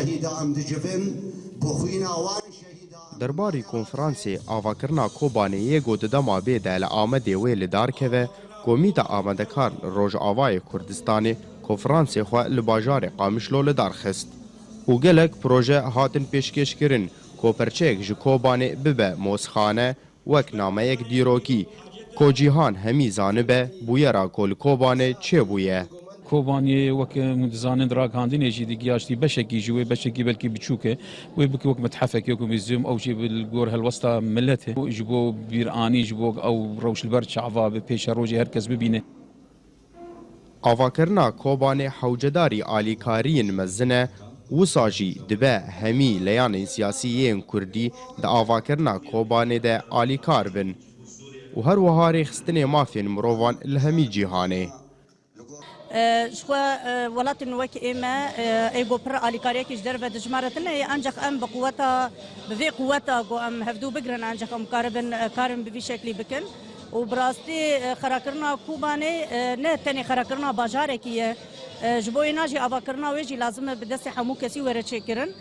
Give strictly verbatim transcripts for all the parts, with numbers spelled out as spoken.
Şehîda em dicivin, bi xwîna wan şehîda em Derbarî konferansê avakirina Kobanê yê ku di dema bê de li Amedê wê li dar keve, Komîta Amadekar li Rojavayê Kurdistanê konferansê xwe li bajarê Qamişlo li dar xist û gelek proje hatin pêşkêşkirin ku perçeyek ji Kobanê bibe mozxane, wek nameyek dîrokî, ku cîhan hemî zanibe bûyera ku li Kobanê çêbûye. Kobaniyê wek hûn dizanin di ragihandinê jî di giya jî beşekî ji wê beşekî belkî biçûk e. Wê bike wek methefekê, wek muzeum, ew jî bi gor helwesta milet e. Ji bo bîranî, ji bo ew rewş li ber çava bi pêşerojê her kes bibîne. Avakirina Kobanê hewcedarî alîkariyên mezin e, wisa jî dibe hemî leyanên siyasî yên kurdî di avakirina Kobanê de alîkar bin û her wiha rêxistinê mafên mirovan li hemî cîhanê. Ji xwe welatên wek ê me ê ku pir alîkariyekî ji derve dijmare tune ye, ancaq em bi quweta, bi vê quweta ku em hevdû bigirin, ancaq em karibin karin bi vî şeklî bikin. Û bi rastî xerakirina Kobanê ne tenê xerakirina bajarekî ye. Ji bo êna jî avakirina wê jî lazim e bi destê hemû kesî were çêkirin.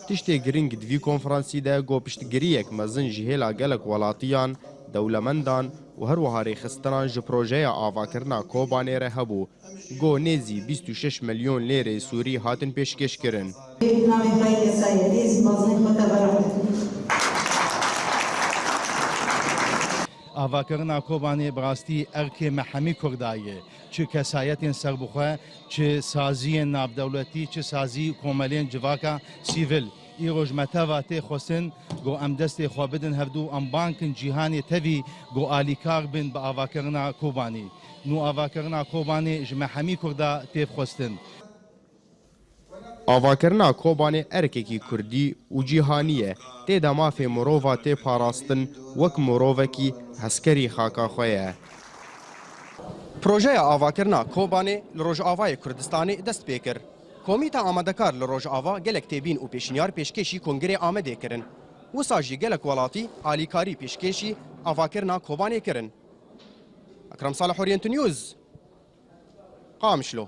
Tiştê giring di vî konferansî de ku piştgiriyek mezin ji hêla gelek welatiyan, dewlemendan û her wiha rêxistinan ji projeya avakirina Kobanê re hebû, ku nêzî bîst û şeş milyon lêrê sûrî hatin pêşkêşkirin. Navê Xwedê Kesayetî, ez bazinê xwe te ve re. Avakirina Kobanê bi rastî erkê me hemî Kurda ye. Çi kesayetên serbixwe, çi saziyên navdewletî, çi sazî komelên civaka sîvil. Îro ji me teva tê xwestin ku em destê xwe bidin hevdû, em bang kin cîhanê tevî ku alîkar bin bi avakirina Kobanê. Nû avakirina Kobanê ji me hemî Kurda tê xwestin. Avakirina Kobanê erkekî kurdî û cîhanî ye. Tê de mafê mirova tê parastin, wek mirovekî hezkerî xaka xwe ye. Projeya avakirina Kobanê li Rojavayê Kurdistanê dest pê kir. Komîta amadekar li Rojava gelek têbîn û pêşniyar pêşkêşî Kongrê Amedê kirin. Wisa jî gelek welatî alîkarî pêşkêşî avakirina Kobanê kirin. Ekrem Salih, Orient News, Qamişlo.